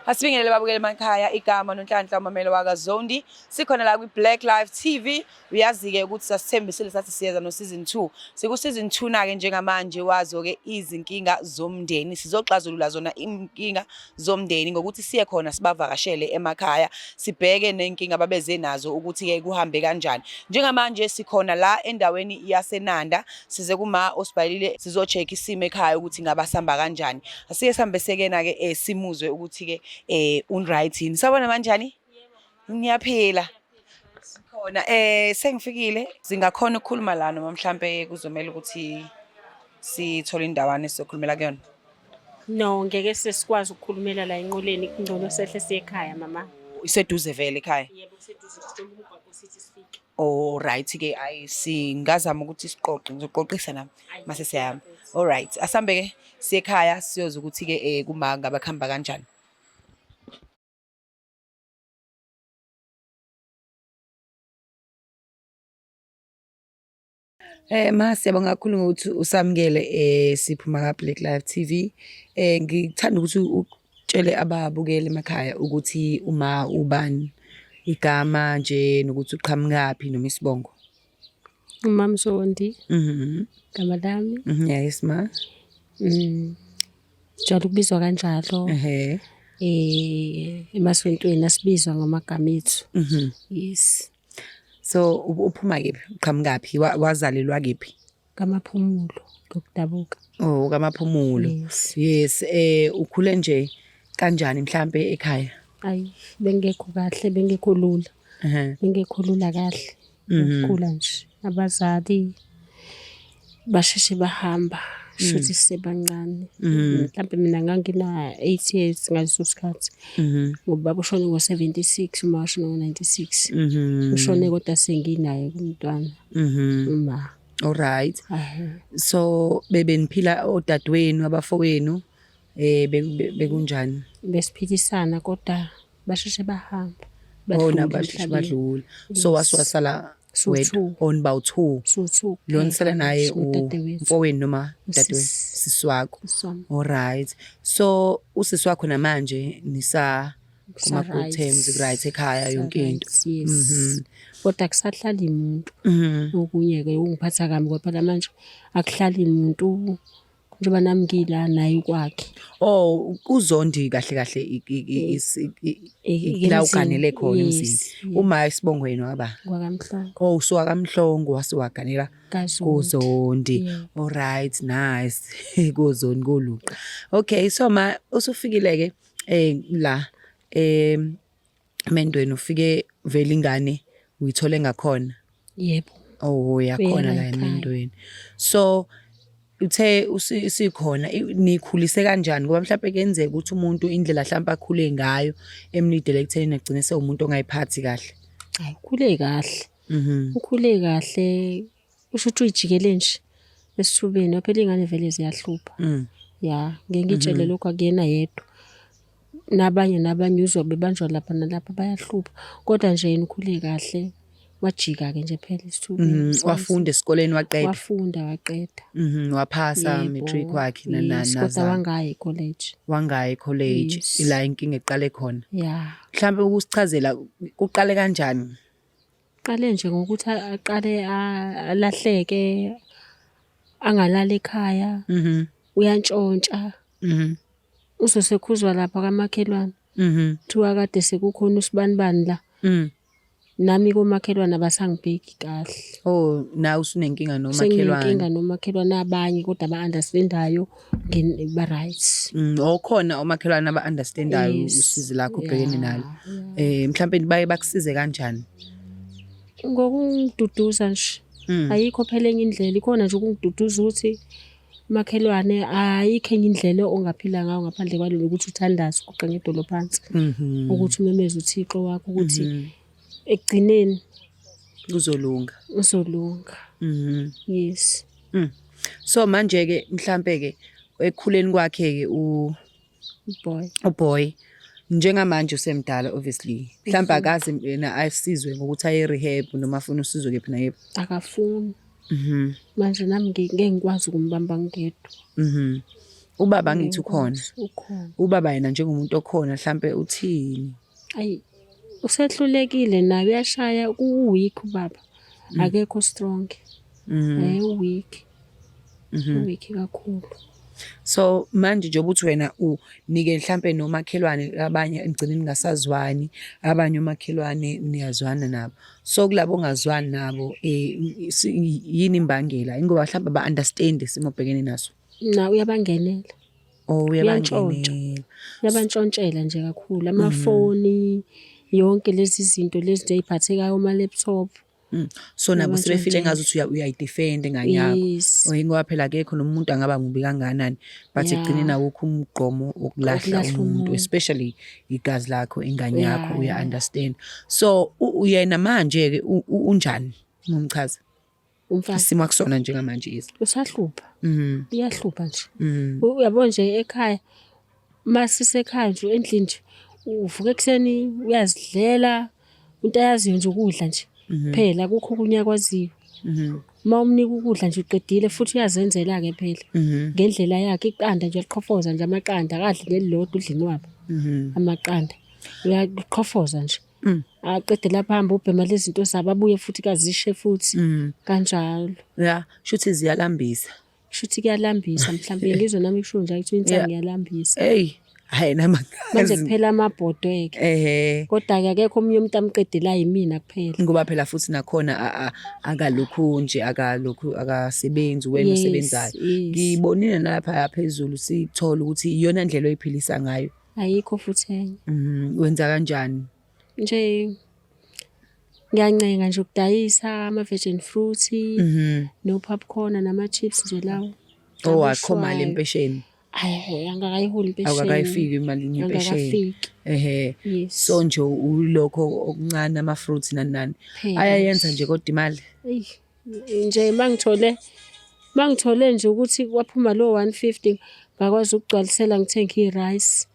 Asibingelele babukeli emakhaya, igama noNhlanhla Mamelo wakaZondi. Sikhona la kwi-Black Life TV. Uyazi-ke ukuthi sasithembisile sathi siyeza no-season 2. Siku-season 2 na-ke njengamanje wazo-ke izinkinga zomndeni. Sizoxazulula zona inkinga zomndeni ngokuthi siye khona sibavakashele emakhaya, sibheke nenkinga ababeze nazo ukuthi-ke kuhambe kanjani. Njengamanje sikhona la endaweni yaseNanda, size kuma osibhalile sizo-check isimo ekhaya ukuthi ngaba sihamba kanjani. Asike sihambe sekena-ke simuzwe ukuthi-ke un-right yini. Sawubona manjani? Ngiyaphila. Sikhona sengifikile singakhona ukukhuluma la noma mhlambe kuzomela ukuthi sithole indawana esizokhulumela kuyona. No, ngeke sesikwazi ukukhulumela la enqoleni, kungcono sehle siye ekhaya mama. Iseduze vele ekhaya. Yebo, kuseduze sithola umgwaqo sithi sifike. Oh right ke ayi singazama ukuthi siqoqe ngizoqoqisa nami mase siyahamba. All right, asambe ke siye ekhaya siyoza ukuthi ke kuma ngabe kuhamba kanjani. Ma siyabonga kakhulu ngokuthi usamukele siphuma ka Black Life TV. Ngithanda ukuthi utshele ababukeli emakhaya ukuthi uma ubani igama nje nokuthi uqhamukaphi noma isibongo. Umama Zondi. Igama lami. Yes ma. Jwayele ukubizwa kanjalo. Ehhe. Emasontweni asibizwa ngamagama ethu. Yes. So uphuma kephi? Uqhamukaphi? Wazalelwa kephi? KaMaphumulo ngokudabuka. Oh, kaMaphumulo. Yes. Yes, ukhule nje kanjani mhlambe ekhaya? Ayi, bengekho kahle, bengekho lula. Bengekho lula kahle. Ukukhula nje. Abazali basheshe bahamba shuthi sisebancane. Mhlampe mina ngangina 8 years ngaleso sikhathi. Ngoba ubaba ushone ngo-76, uma washona ngo-96. Ushone kodwa senginaye umntwana. Uma. All right. So bebeniphila odadewenu abafowenu bekunjani? Besiphilisana kodwa basheshe bahamba. Oh, nabasheshe badlula. So wasiwasala wedwa on about two. So Lo nisala naye umfowenu noma dadewenu sisi wakho. All right. So usisi wakho namanje nisa kuma good terms right ekhaya yonke into. Yes. Kodwa kusahlali umuntu. Okunye ke ungiphatha kabi ngoba phela manje akuhlali umuntu njengoba nami ngila naye kwakhe. Oh uZondi kahle kahle la uganele khona emzini. Uma isibongweni waba KwakaMhlongo. Oh usuka kaMhlongo wase waganela kuZondi. All right nice kuZondi koluqa. Okay so ma usufikile ke la mendweni ufike vele ingane uyithole ngakhona. Yebo. Oh yakhona la emendweni. So uthe usikhona nikhulise kanjani ngoba mhlawumbe kuyenzeka ukuthi umuntu indlela mhlawumbe akhule ngayo emlidele ekuthenini agcine sewumuntu ongayiphathi kahle. Hayi ukhule kahle. Ukhule kahle usho ukuthi uyijikele nje esithubeni phela ingane vele ziyahlupha. Ya ngeke ngitshele lokho akuyena yedwa. Nabanye nabanye uzwa bebanjwa lapha nalapha bayahlupha kodwa nje yena ukhule kahle wajika-ke nje phela esithubeni. Wafunda esikoleni waqeda. Wafunda waqeda. Waphasa matric wakhe Yes, kodwa wangaya e-college. Wangaya e-college ila inkinga eqale khona. Ya. Mhlawumbe ukusichazela kuqale kanjani? Qale nje ngokuthi aqale alahleke angalali ekhaya. Uyantshontsha. Uzosekhuzwa lapha kamakhelwane. Kuthiwa kade sekukhona usibanibani la. Nami komakhelwane abasangibheki kahle. Oh, nawe usunenkinga nomakhelwane. Senginenkinga nomakhelwane abanye kodwa aba-understandayo ba-right. Okhona omakhelwane aba-understandayo usizi lakho ubhekene nalo. Mhlampe baye bakusize kanjani? Ngokungiduduza nje. Ayikho phela enye indlela, ikhona nje ukungiduduza ukuthi makhelwane ayikho enye indlela ongaphila ngayo ngaphandle kwalelo ukuthi uthandaze uguqe ngedolo phansi. Ukuthi umemeze uThixo wakho ukuthi ekugcineni kuzolunga. Uzolunga. Yes. So manje ke mhlambe ke ekukhuleni kwakhe ke Boy. Uboy njengamanje usemdala obviously. Mhlambe akazi yena asizwe ngokuthi aye rehab noma afuna usizo kephi nakephi. Akafuni. Manje nami ngeke ngikwazi ukumbamba ngedwa. Ubaba angithi ukhona. Ukhona. Ubaba yena njengomuntu okhona mhlampe uthini? Ayi usehlulekile naye uyashaya ku-weak ubaba. Akekho strong. U-weak. U-weak kakhulu. So manje njengoba uthi wena unike mhlampe nomakhelwane abanye nigcine ningasazwani, abanye omakhelwane niyazwana nabo. So kulabo ongazwani nabo yini imbangela? Ingoba mhlampe aba-understand isimo obhekene naso. Na uyabangenela. Oh Uyantshontsha. uyabangenela. Uyabantshontshela nje kakhulu amafoni yonke lezi zinto lezi nje ey'phathekayo oma-laptop. So nabo sebefile Uyabantshontshela. ngazuthi uyayidefend ingane yakho. Yes. Oh ngoba phela akekho nomuntu angaba mubi kangakanani but ekugcineni awukho umgqomo wokulahla Wokulahla umuntu umuntu. especially igazi lakho ingane yakho uya understand. So yena manje ke unjani ngumchaza? Umfana Isimo akusona njengamanje yesi. usahlupha. Uyahlupha nje. Uyabo nje ekhaya masisekhaya nje endlini nje uvuka ekuseni uyazidlela into ayaziyo nje ukudla nje phela akukho okunye akwaziyo. Uma umnika ukudla nje uqedile futhi uyazenzela-ke phela ngendlela yakhe iqanda nje uyaliqhofoza nje amaqanda akadli nelilodwa udla inwaba amaqanda uyaqhofoza nje. Aqede lapha ahambe ubhema lezi zinto zabo abuye futhi kazishe futhi kanjalo. Yeah, shuthi ziyalambisa. Shuthi kuyalambisa mhlawumbe ngizwe nami kusho njalo kuthiwa insangu iyalambisa. Hey, hayi nama Manje kuphela amabhodwe-ke. Kodwa-ke akekho omunye umuntu amqedelayo imina kuphela. Ngoba phela futhi nakhona akalokhu nje akalokhu akasebenzi wena Yes, osebenzayo. yes. Ngibonile nalapha phezulu sithola ukuthi iyona ndlela oyiphilisa ngayo. Ayikho futhi enye. Wenza kanjani? Nje ngiyancenga nje ukudayisa ama-virgin fruit no-popcorn nama-chips nje lawo. Oh akho mali empesheni. Hayi angakayiholi impesheni. Awukakayifiki imali yempesheni. Angakafiki. Ehhe. Yes. So nje ulokho okuncane ama-fruits nani nani. Phela Ayayenza nje kodwa imali. Eyi nje mangithole nje ukuthi kwaphuma lo 150 ngakwazi ukugcwalisela ngithenge i-rice.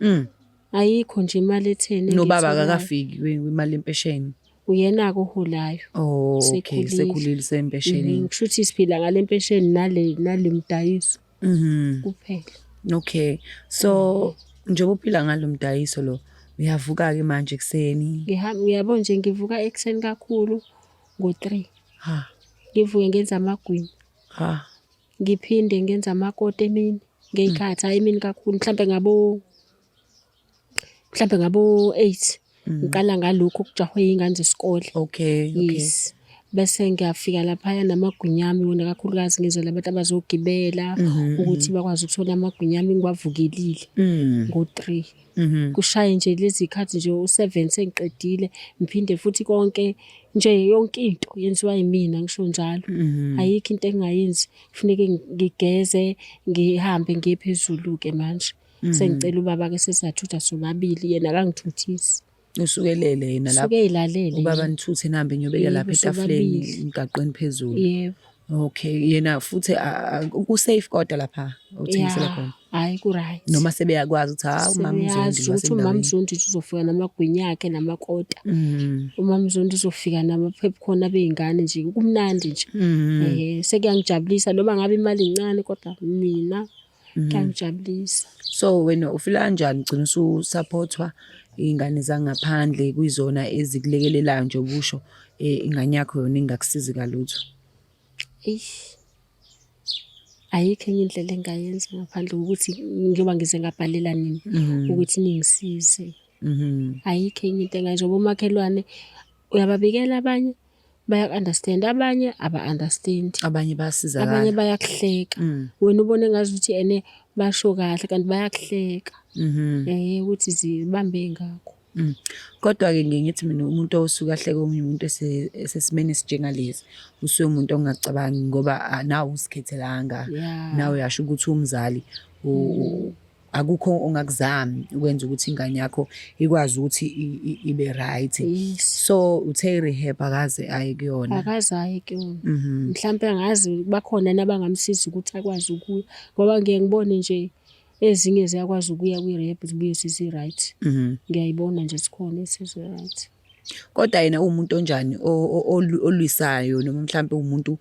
Ayikho nje imali etheni Nobaba engiyitholayo. akakafiki kwimali yempesheni. Uyena-ke oholayo. Oh okay, Sekhulile. sekhulile sempeshenini. Kusho ukuthi siphila ngale mpesheni nale mdayiso kuphela. Okay. So njengoba uphila ngalo mdayiso lo uyavuka ke manje ekseni. Ngihamba uyabo nje ngivuka ekuseni kakhulu ngo-3. Ha. Ngivuke ngenza amagwinya. Ha. Ngiphinde ngenza amakota emini ngey'khathi, hhayi emini kakhulu mhlampe ngabo 8. Ngiqala ngalokhu okujahwe iy'ngane zesikole. Okay, okay. Yes. Bese ngiyafika laphaya namagwinya ami wona kakhulukazi ngenzela abantu abazogibela ukuthi bakwazi ukuthola amagwinya ami ngiwavukelile ngo-3. Kushaye nje lezi khathi nje u-7 sengiqedile ngiphinde futhi konke nje yonke into yenziwa yimina ngisho njalo. Ayikho into engingayenzi kufuneke ngigeze ngihambe ngiye phezulu-ke manje. Sengicela ubaba-ke sesiyathutha sobabili yena akangithuthisi. Usukelele yena lapho. Usuke ey'lalele Ubaba yena. nithuthe nihambe niyobeka Yebo, lapha etafuleni sobabili. emgaqweni phezulu. Yebo. Okay, yena futhi ku-safe kodwa lapha othengisela Ya, khona. hhayi ku-right. Noma sebeyakwazi ukuthi ha umama Mzondi Sebeyazi ukuthi umama wasendaweni. Mzondi uzofika namagwinya akhe namakota. Umama Mzondi uzofika nama-popcorn abey'ngane nje kumnandi nje. Sekuyangijabulisa noma ngabe imali incane kodwa mina kuyangijabulisa. So wena ufila kanjani ugcina ususupportwa iy'ngane zangaphandle kuyizona ezikulekelelayo nje ubusho ingane yakho yona ingakusizi kalutho? Eish. Ayikho enye indlela engingayenza ngaphandle kokuthi njengoba ngize ngabhalela nina ukuthi ningisize. Ayikho enye into engayenza ngoba omakhelwane uyababikela abanye bayaku-understand, abanye aba-understand. Abanye bayasizakala. Abanye bayakuhleka. Wena ubone ngazuthi ene basho kahle kanti bayakuhleka. Ukuthi zibambe ngakho. Kodwa-ke ngiye ngithi mina umuntu osuke ahleke omunye umuntu esesimeni esinjengalesi usuke umuntu ongacabangi ngoba nawe uzikhethelanga. Nawe uyasho ukuthi umzali akukho ongakuzami ukwenza ukuthi ingane yakho ikwazi ukuthi ibe right. Yes. So uthe i-rehab akaze aye kuyona. Akaze aye kuyona. Mhlampe angazi bakhona nabangamsiza ukuthi akwazi ukuya ngoba ngiye ngibone nje ezinye ziyakwazi ukuya kwi-rehab zibuye sezi-right. Ngiyayibona nje zikhona esezi-right. Kodwa yena uwumuntu onjani olwisayo noma mhlampe uwumuntu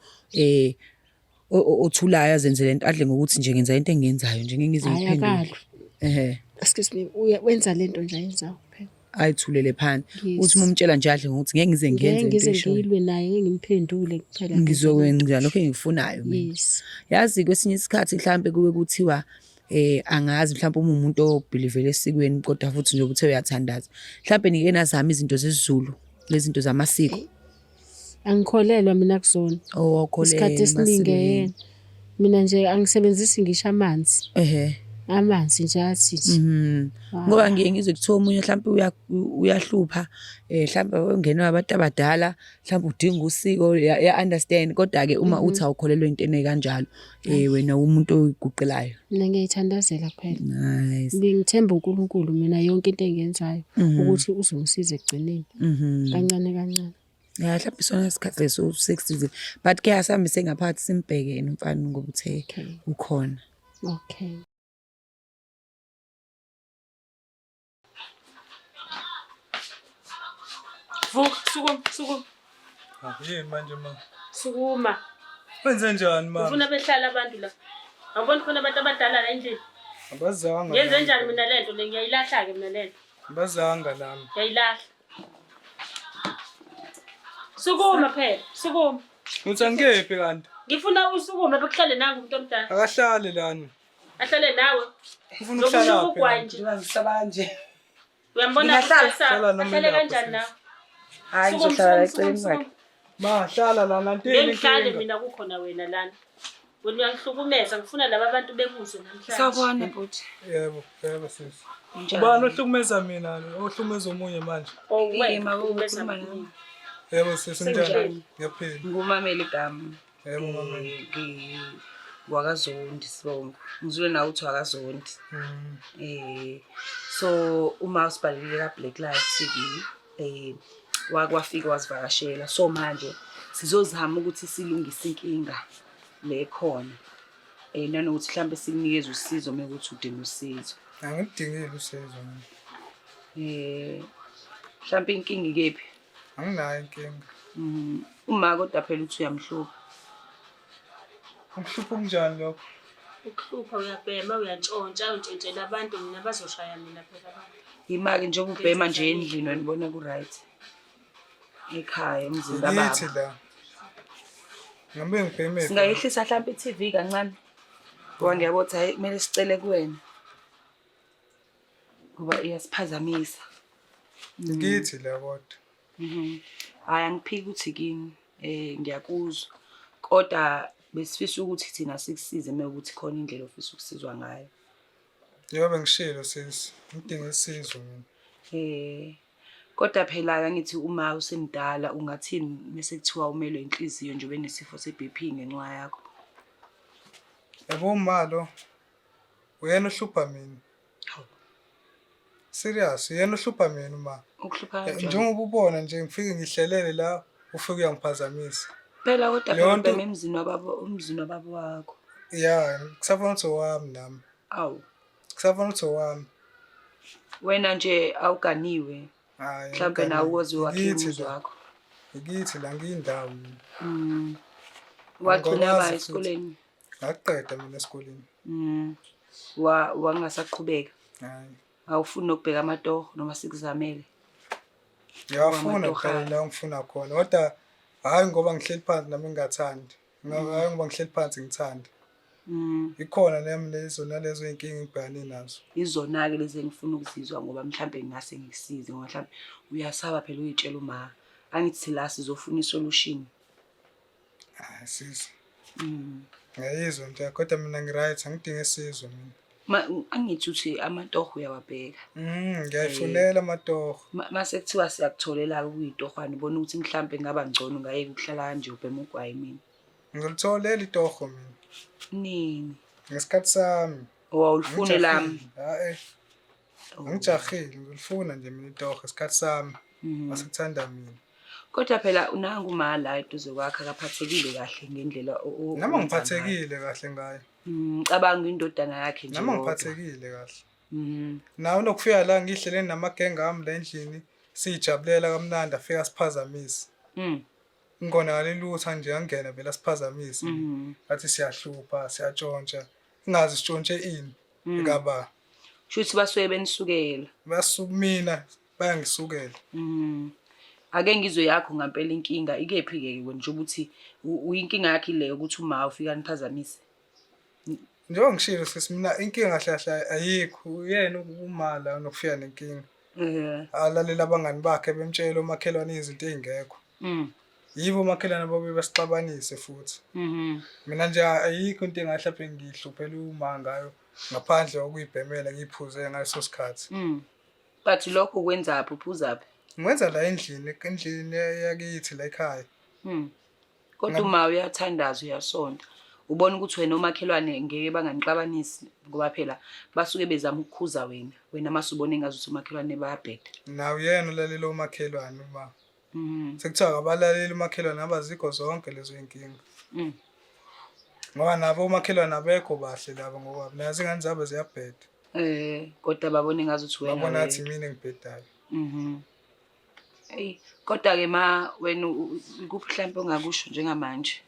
othulayo azenze lento adle ngokuthi nje ngenza into engiyenzayo nje ngeke ngize Hhayi ngiphendule. akalwi. Ehhe. Excuse me, wenza lento nje ayenzayo kuphela. Ayithulele phansi. Yes. Uthi uma umtshela nje adle ngokuthi ngeke ngize ngiyenze Ngeke into ngize eshoyo. ngilwe naye, ngeke ngimphendule kuphela. Ngizokwenza lokho engikufunayo mina. Yes. Yazi kwesinye isikhathi mhlampe kuke kuthiwa angazi mhlawumbe uma umuntu obhilivele esikweni kodwa futhi nje uthe uyathandaza. Mhlawumbe nike nazama izinto zesiZulu, lezinto zamasiko. Angikholelwa mina kuzona. Oh, awukholelwa Isikhathi esiningi emasikweni. mina nje angisebenzisi ngisho amanzi. Ehhe. Amanzi nje athi nje. Ngoba ngiye ngizwe kuthiwa omunye mhlawumbe uyahlupha mhlawumbe ungenwe abantu abadala mhlawumbe udinga usiko ya understand kodwa ke uma uthi awukholelwa entweni ekanjalo wena umuntu oyiguqelayo. Mina ngiyayithandazela kuphela. Nice. Ngithemba uNkulunkulu mina yonke into engiyenzayo ukuthi uzongisiza ekugcineni. Kancane kancane. Ya mhlawumbe isona sikhathi leso 60 but ke asambe sengaphakathi simbheke yena umfana ngoba uthe ukhona. Okay. Vuka, sukuma, sukuma. Yini manje ma? Sukuma. Wenze njani ma? Ufuna behlala abantu la. Awuboni khona abantu abadala la endlini. Abazanga. Ngenze njani mina lento le ngiyayilahla ke mina lento. Abazanga lami. Ngiyayilahla. Sukuma phela, sukuma. Uthi angikephi kanti? Ngifuna usukume bekuhlale nangu umuntu omdala. Akahlali lana. Ahlale nawe. Ufuna ukuhlala Zokunuka phi? ugwayi nje. Ngiba nje. Uyambona Ngingahlala? Hlala noma Ahlale ilapho, kanjani sis. nawe? Hayi Sukuma, ngizohlala sukuma, eceleni sukuma, kwakhe. Ma, hlala lana ntini Ngeke ngihlale inkinga. mina kukhona wena lana. Wena uyangihlukumeza ngifuna laba bantu bekuzwe namhlanje. Sawubona bhuti. Yebo, yebo sisi. Unjani? Ubani ohlukumeza mina lo? Ohlukumeza omunye manje? Oh wena Eh, ma, uhlukumeza ukhuluma mina. nami. Yebo sisi unjani? Senjani? Ngiyaphila. Ngumameli igama. Yebo mameli. Wakazondi sibongo. Ngizwe nawe uthi wakaZondi. So uma usibhalelile ka Black Life TV wakwafika wasivakashela. So manje sizozama ukuthi silungise inkinga le khona. Nanokuthi mhlambe sikunikeze usizo mekuthi udinga usizo. Angidingile usizo mina. Mhlambe inkinga ikephi? Anginayo inkinga. Uma kodwa phela uthi uyamhlupha. Ukuhlupha kunjani lokho? Ukuhlupha uyabhema, uyantshontsha, untshontshela abantu mina bazoshaya mina phela abantu. Imali njengoba ubhema nje endlini wena ubona ku right. Ekhaya emzini Ngithi kababa. la. Ngabe ngibheme. Singayehlisa mhlawumbe i-TV kancane. Ngoba ngiyabona ukuthi hayi kumele sicele kuwena. Ngoba iyasiphazamisa. Ngithi la kodwa. Hayi angiphiki ukuthi kini ngiyakuzwa. Kodwa besifisa ukuthi thina sikusize mekuthi khona indlela ofisa ukusizwa ngayo. Njengoba ngishilo sisi, ngidinga usizo mina. Kodwa phela angithi uma usemdala ungathini mase kuthiwa umelwe inhliziyo nje ubenesifo se-BP ngenxa yakho? Yabo uma lo uyena ohlupha mina. Hawu. Serious, uyena ohlupha mina uma. Ukuhlupha kanjani? Njengoba ubona nje ngifike ngihlelele la ufike uyangiphazamisa. Phela kodwa Leyo phela nto- ubhema emzini wababa, umzini wababa wakho. Ya, kusafana ukuthi owami nami. Awu. Kusafana ukuthi owami. Wena nje awuganiwe. Hayi, Mhlawumbe nawe uze wakhe Ngithi umuzi la. wakho. Ngithi la ngiyindawo mina. Wagcina ba Angikwazi futhi. esikoleni. Ngaqeda mina esikoleni. Wangasaqhubeka. Hayi. Awufuni nokubheka amatoho noma sikuzamele. Ngiyafuna Amatoho phela la ngifuna khona kodwa hayi ngoba ngihleli phansi nami ngingathandi. Hayi ngoba ngihleli phansi ngithanda. Ikhona nami lezo nalezo inkinga engibhekane nazo. Izona-ke lezi engifuna ukuzizwa ngoba mhlambe ngingase ngikusize ngoba mhlambe uyasaba phela uyitshela uma. Angithi la sizofuna isolution. Ah sisi. Ngiyayizwa nje kodwa mina ngi-right angidingi usizo mina. Angithi uthi amatoho uyawabheka. Ngiyayifunela amatoho. Mase kuthiwa siyakutholela kuyitohwana ubona ukuthi mhlambe ngaba ngcono ngayeka ukuhlala kanje ubhema ugwayi mina. Ngizolitholela itoho mina. Nini? Ngesikhathi sami. Oh, awulifuni lami. Hayi. Angijahile, ngizolifuna nje mina itoho isikhathi sami. Masekuthanda mina. Kodwa phela unangu uma la eduze kwakhe akaphathekile kahle ngendlela Nami owenza ngayo. ngiphathekile kahle ngayo. Ngicabanga indodana yakhe nje Nami yodwa. ngiphathekile kahle. Nawe unokufika la ngihlele namagenge ami la endlini sijabulela kamnandi afika siphazamise. Ngingonakali lutho nje angena vele asiphazamise. Athi siyahlupha, siyatshontsha. Ingazi sitshontshe ini ekaba. Shuthi basuke benisukela. Mina bayangisukela. Ake ngizwe yakho ngampela inkinga ikephi-ke wena njengoba uthi uyinkinga yakho ileyo ukuthi uma ufika niphazamise. Njengoba ngishilo sisi mina inkinga kahle kahle ayikho uyena uma la onokufika nenkinga. Alalela abangani bakhe bemtshela omakhelwane izinto ey'ngekho. Yibo omakhelwane babuye basixabanise futhi. Mina nje ayikho into engahle mhlampe ngihluphele uma ngayo ngaphandle kokuyibhemela ngiyiphuze ngaleso sikhathi. But lokho ukwenzaphi uphuzaphi? Ngikwenza la endlini, endlini yakithi la ekhaya. Kodwa uma uyathandaza uyasonta. Ubona ukuthi wena omakhelwane ngeke banganixabanisi ngoba phela basuke bezama ukukhuza wena. Wena mase ubona engazuthi omakhelwane bayabheda. Nawe uyena olalela omakhelwane uma. Sekuthiwa akabalaleli umakhelwane abazikho zonke lezo iy'nkinga. Ngoba nabo omakhelwane abekho bahle laba ngoba nazo ingane zabo ziyabheda. Kodwa babona engazuthi wena. Babona ngathi mina engibhedayo. Eyi, kodwa-ke ma wena kuphi mhlampe ongakusho njengamanje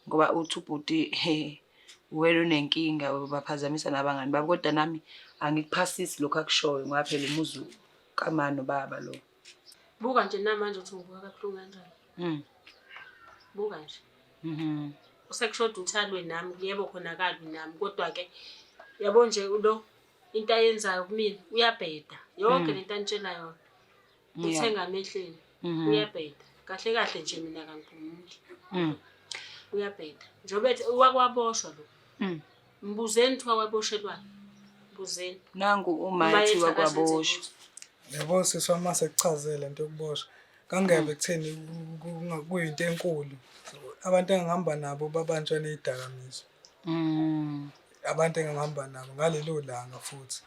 ngoba uthi ubhuti he wena unenkinga ubaphazamisa nabangani babo kodwa nami angikuphasisi lokhu akushoyo ngoba phela umuzi kama nobaba lo. Buka nje namanje uthi ngibuka kabuhlungu kanjani. Buka nje. Usekushoda ukuthi alwe nami, yebo khona akalwi nami kodwa-ke yabo nje lo into ayenzayo kumina uyabheda. Yonke lento anitshela yona. Uthenga amehlweni. Uyabheda. Kahle kahle nje mina kangiphumuli. Uyabheda. Njengoba ethi wakwaboshwa lo. Mbuzeni kuthiwa waboshelwani. Mbuzeni. Nangu uma Uma ethi ethi akasenze wakwaboshwa. lutho. Yabo sisi wami mase kuchazele lento yokuboshwa. Kangeve ekutheni kuyinto enkulu. Abantu engihamba nabo babanjwa nezidakamizwa. Abantu engihamba nabo ngalelo langa futhi.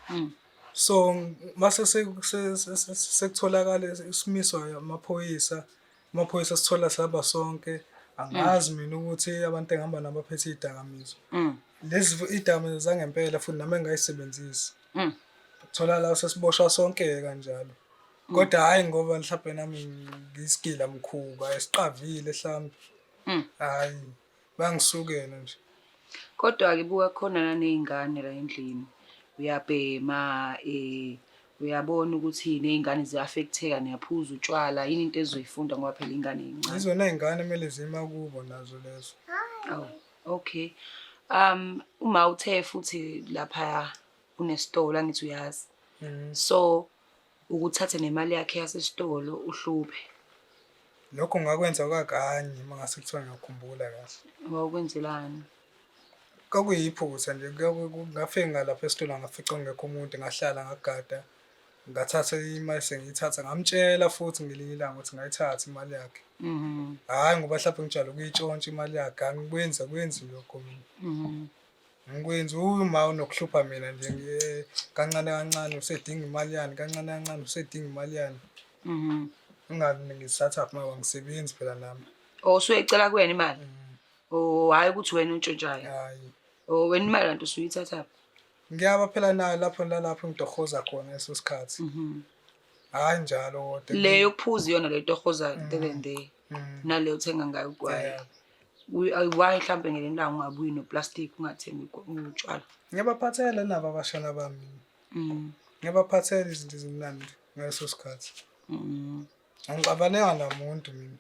So mase sekutholakala isimiso amaphoyisa, amaphoyisa sithola sihamba sonke. Angazi mina ukuthi abantu engihamba nabo baphethe izidakamizwa. Lezi izidakamizwa zangempela futhi nami engayisebenzisi. Thola la sesiboshwa sonke kanjalo. Kodwa hhayi ngoba mhlawumbe nami ngiyisigila mkhuba esiqavile mhlawumbe. Hhayi bangisukela nje. Kodwa-ke buka khona naney'ngane la endlini. Uyabhema, uyabona ukuthi ney'ngane ziya-affect-eka niyaphuza utshwala, yini into ezizoyifunda ngoba phela ingane incane. Yizona iy'ngane kumele zima kubo nazo lezo. Oh, okay. Uma uthe futhi lapha unesitolo angithi uyazi. So ukuthathe nemali yakhe yasesitolo uhluphe. Lokho ngakwenza kwakanye uma ngase kuthiwa ngiyakhumbula kahle. Wawukwenzelani? Kwakuyiphutha nje, ngafika ngalapha esitolo ngafica kungekho umuntu ngahlala ngagada. Ngathatha imali sengiyithatha ngamtshela futhi ngelinye ilanga ukuthi ngayithatha imali yakhe. Hhayi ngoba mhlawumbe ngijwayele ukuyitshontsha imali yakhe, angikwenzi akwenzi lokho mina. Angikwenzi uma unokuhlupha mina nje kancane kancane usedinga imali yani, kancane kancane usedinga imali yani. Ingabi ngizithathaphi ngoba angisebenzi phela nami. Oh usuyicela kuwena imali? Oh hhayi ukuthi wena untshontshayo. Hhayi. Oh wena imali kanti usuyithathaphi? Ngiyaba phela nayo lapho nalapho ngitohoza khona leso sikhathi. Hhayi njalo kodwa. Le yokuphuza iyona le tohoza there and there. Nale othenga ngayo ugwayi. Why mhlampe ngelinye ilanga ungabuyi noplastic ungathengi utshwala? Ngiyabaphathela nabo abashana bami. Ngiyabaphathela izinto ezimnandi ngaleso sikhathi. Angixabananga namuntu mina.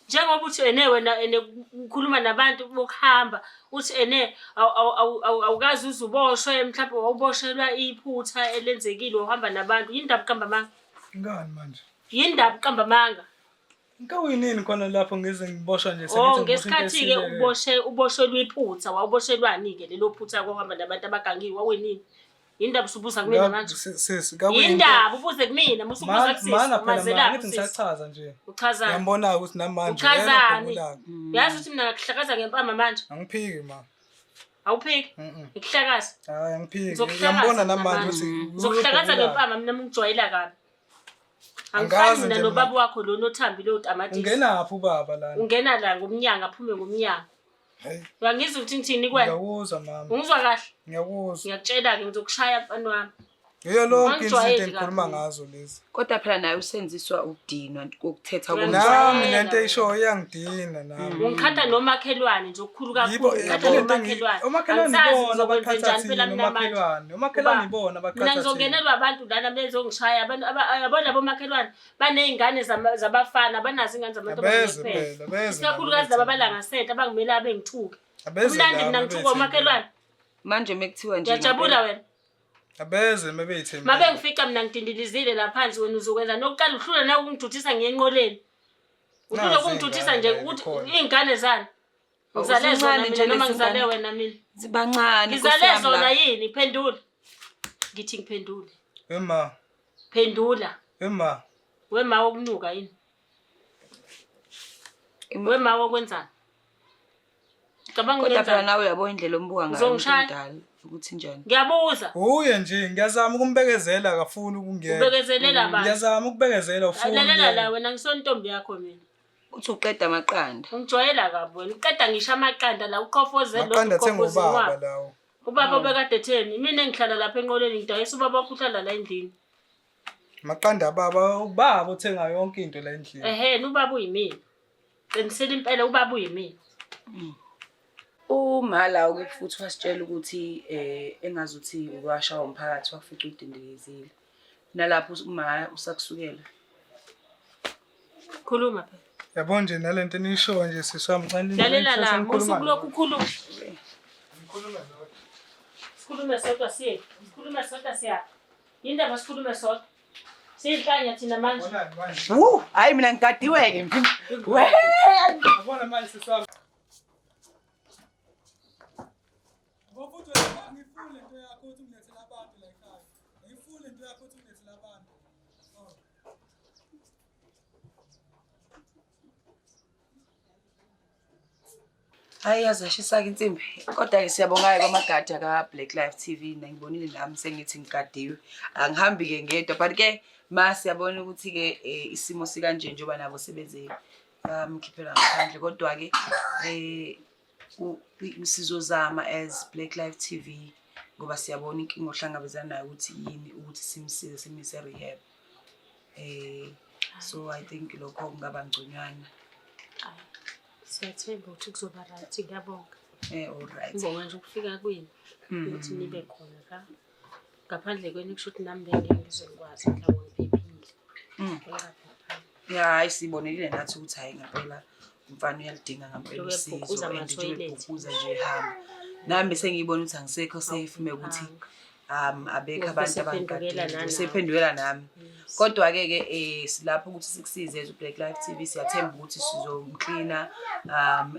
Njengoba uthi ene wena ene ukhuluma nabantu bokuhamba uthi ene awukazi uze uboshwe mhlawumbe wawuboshelwa iphutha elenzekile uhamba nabantu. Yini ndaba uqamba amanga? Ngani manje? Yini ndaba uqamba amanga? Ngikawinini khona lapho ngize ngiboshwa nje Oh sengithi ngiboshe into ngesikhathi-ke esile-ke. uboshe uboshelwa iphutha wawuboshelwani-ke lelo phutha kokuhamba nabantu abagangiwe wawinini? Yini ndaba usubuza kumina manje? Sisi, kakuyinto. Yini ndaba ubuze kumina musubuza Mana kusisi mana phela umazelaphi ma ngithi usisi. ngisachaza nje. Uchazani? Ngiyambona ukuthi namanje Uchazani? uyena Uyazi ukuthi mina ngakuhlakaza ngempama manje. Angiphiki ma. Awuphiki? Ngikuhlakaza. Hayi angiphiki. Ngizokuhlakaza Ngiyambona namanje namanje. ukuthi Ngizokuhlakaza ngempama mina mungijwayela kabi. Angifani Angazi mina nje nobaba wakho lo nothambile otamatisi. Ungenaphi ubaba lana? Ungena la ngomnyango aphume ngomnyango. Hey, Uyangizwa ukuthi ngithini kuwena? ngiyakuzwa mama. Ungizwa kahle? Ngiyakuzwa. Ngiyakutshela-ke ngizokushaya mfana wami. Yiyo lonke izinto Angijwayeli engikhuluma kakhulu. ngazo lezi. Kodwa phela naye usenziswa ukudinwa kokuthetha Uyangijwayela. Nami lento eyishoyo iyangidina nami. Ungiqhatha nomakhelwane nje okukhulu Yibo kakhulu. Ungiqhatha yabo lento nomakhelwane. omakhelwane Angisazi ibona ngizokwenze abaqhatha njani phela thina mina manje. omakhelwane. Omakhelwane Uba- ibona Mina abaqhatha thina. ngizongenelwa abantu lana bezongishaya abantu yabona labo makhelwane baney'ngane zabafana abanazo iy'ngane zamantombazane Abeze kuphela. phela, abeze Isikakhulukazi nabo laba abalangasenta abangimele abengithuke. Abeze Kumnandi laba mina ngithuka bethembile. omakhelwane. Manje mekuthiwa nje Uyajabula ngempela- wena. Abeze mebeyithembile. Mabe ngifica mina ngidindilizile la phansi wena uzokwenza nokuqala uhlule na ukungithuthisa ngiye enqoleni. Uhlule Nazi ukungithuthisa iy'ngane nje la ukuthi zikhona. iy'ngane zani. Oh, Ngizale usuncane zona mina nje noma lezi ngizale ngane. wena mina. Zibancane Nkosi Ngizale yami zona la. yini? Phendula. Ngithi ngiphendule. Wema, Phendula. wema. Wema wokunuka yini? Wema wokwenzani? Cabanga Kodwa phela ukwenzani? nawe uyabona indlela ombuka ngayo umuntu Uzongishaya? omdala ukuthi njani. Ngiyabuza. Uye nje ngiyazama ukumbekezela akafuni ukungena. Ubekezelela bani? Ngiyazama ukubekezela ufuni. Lalela la wena ngisontombi yakho mina. Uthi uqeda amaqanda. Ungijwayela kabi wena. Uqeda ngisho amaqanda la uqhofozele lo Maqanda athenga uqhofoza ubaba inqwaba. lawo. Ubaba obekade etheni? Mina engihlala lapha enqoleni ngidayisa ubaba wakho uhlala la endlini. Maqanda ababa ubaba othenga yonke into la endlini. Ehhe, ubaba uyimina. Qinisile impela ubaba uyimina. Uma la ke futhi wasitshela ukuthi engazuthi ukwashawa umphakathi wafica udindilizile. Nalapho uma usakusukela. Khuluma phela. Yabo nje nalento enishoyo nje sisi wami ngicela Lalela la, nikhuluma usukulokhu ukhuluma. Nikhulume nodwa. Sikhulume sodwa siye. Sikhulume sodwa siya. Yindaba sikhulume sodwa. Siyinhlanya thina manje. Yabonani manje? Wu, hayi mina ngigadiwe ke. We! Yabona manje sisi wami. Yabo futhi wena angifuni lento yakho ukuthi ungilethele abantu la ekhaya. Angifuni lento yakho ukuthi ungilethele abantu. Oh. Hayi yaze yashisa-ke insimbi. Kodwa-ke siyabonga-ke kwamagadi aka-Black Life TV. Nangibonile nami sengithi ngigadiwe. Angihambi-ke ngedwa but ke ma siyabona ukuthi-ke isimo sikanje njengoba nabo sebeze bamkhiphela ngaphandle. Kodwa-ke sizozama as Black Life TV ngoba siyabona inkinga ohlangabezana nayo ukuthi yini ukuthi simsize simise rehab. So I think lokho kungaba ngconywana. Siyathemba ukuthi kuzoba right. Ngiyabonga. All right. Ngibonga nje ukufika kwenu ukuthi nibe khona la. Ngaphandle kwenu kusho ukuthi nami bengeke ngize ngikwazi mhlawumbe ngiphephile. Ngingaphephanga. Ya, hayi sibonelile nathi ukuthi hayi ngempela umfana uyalidinga ngempela Lokhu usizo ebhuquza and nje ama-toilet. ebhuquza nje ehamba. Nami sengiyibona ukuthi angisekho safe mekuthi abekho Ngoba abantu usephendukela abangigadile. nanawe. Usephendukela nami. Kodwa-ke ke silapho ukuthi sikusize as Black Life TV siyathemba ukuthi sizomklina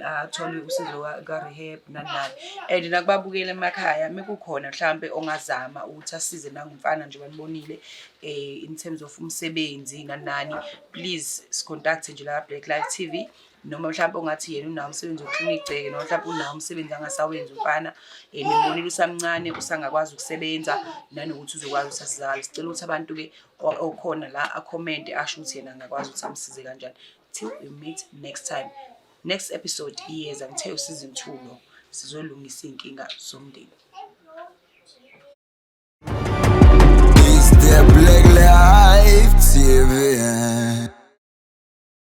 athole usizo ka-rehab nani nani. And nakubabukela emakhaya mekukhona mhlampe ongazama ukuthi asize nangumfana nje banibonile in terms of umsebenzi nani nani, please sicontact nje la Black Life TV noma mhlawumbe ongathi yena unawo umsebenzi wokuklina igceke noma mhlawumbe unawo umsebenzi angasawenzi umfana nimbonile usamncane usangakwazi ukusebenza nanokuthi uzokwazi ukuthi asizakale. Sicela ukuthi abantu-ke okhona la akhomente asho ukuthi yena angakwazi ukuthi amsize kanjani. Till we meet next time. Next episode iyeza ngithe season 2 lo sizolungisa iy'nkinga zomndeni. It's the Black Life TV.